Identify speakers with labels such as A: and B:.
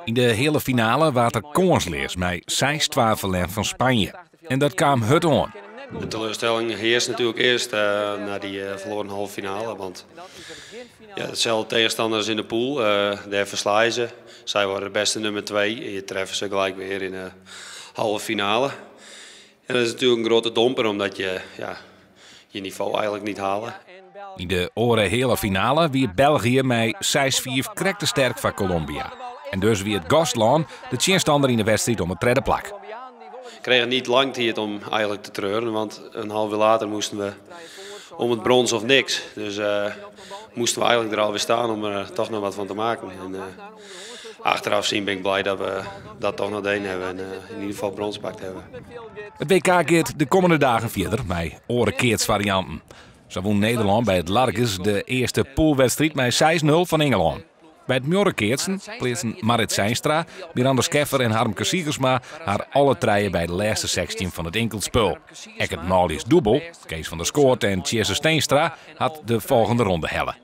A: Yn de heale finale waard der kânsleas mei 6-2 ferlern fan Spanje. En dat kaam hurd oan.
B: De teleurstelling hearst natuerlik earst nei dy ferloren halve finale. Want ja, deselde tegenstanders yn de pool, dêr fersla je se. Sy wurde de bêste nûmer 2 en je treffe se gelyk wer yn de halve finale. En dat is natuerlik in grutte domper, omdat je, ja, je nivo eigentlik net hale.
A: Yn de oare heale finale wie België mei 6-5 krekt te sterk foar Kolombia. En dus wie it gastlân de tsjinstanner yn de wedstriid om it tredde plak.
B: Kregen net lang tiid om eigentlik te treuren, want in half uur later moasten we om it brons of niks. Dus moasten we eigentlik der alwer stean om der toch noch wat fan te meitsjen. En achterôf sjoen bin ik bliid dat we dat toch noch dien hawwe en yn ieder gefal brons pakt hawwe.
A: It WK giet de kommende dagen fierder mei oare keatsfarianten. Sa wûn Nederlân by it Larges de earste pûlwedstriid mei 6-0 fan Ingelân. By it muorrekeatsen pleatsten Marrit Zeinstra, Miranda Scheffer en Harmke Siegersma har alle trije by de lêste 16 fan it inkeldspul. Ek it manljusdûbel, Kees van der Schoot en Tjisse Steenstra, hat de folgjende ronde helle.